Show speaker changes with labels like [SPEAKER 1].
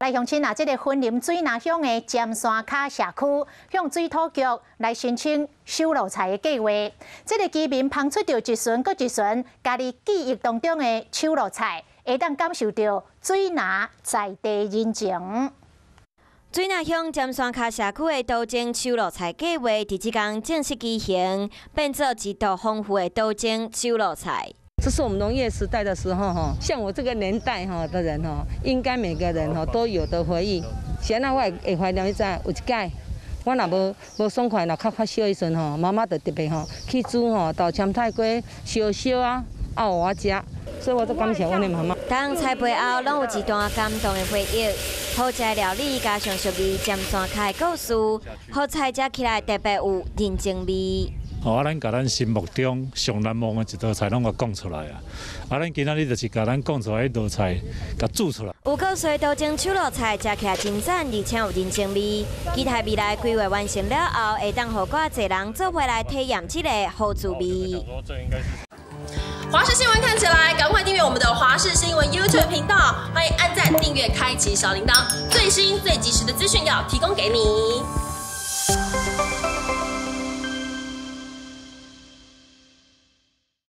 [SPEAKER 1] 來鄉親啊，這个雲林水林鄉的尖山跤社區向水土局來申請收露菜的計畫。這个居民捧出著一巡閣一巡，家己記憶當中的手路菜，會當感受著水林在地人情。
[SPEAKER 2] 水林鄉尖山跤社區的島前手路菜計畫，佇這工正式舉行，變做一道豐富的島前手路菜。
[SPEAKER 3] 這是我們農業時代的時候，哈，像我這個年代哈的人，哈，應該每個人哈都有的回憶。現在我會懷念一陣，有一擺，我若無爽快，若較發燒的時陣吼，媽媽就特別吼去煮吼豆簽菜粿燒燒啊，啊予我食，所以我足感謝阮的媽媽。
[SPEAKER 2] 當菜背後攏有一段感動的回憶，好食的料理加上屬於尖山跤的故事，予菜食起來特別有人情味。
[SPEAKER 4] 哦，啊，咱共咱心目中上難忘的一道菜攏共講出來啊！啊，咱今仔日就是共咱講出來彼道菜，共煮出來。
[SPEAKER 2] 有故事島前手路菜食起來真讚，而且有人情味。期待未來規劃完成了後，會當予閣較濟人做伙來體驗這个好滋味。
[SPEAKER 5] 華視新聞看起來，趕快訂閱我們的華視新聞 YouTube 頻道，歡迎按讚、訂閱、開啟小鈴鐺，最新最及時的資訊要提供給你。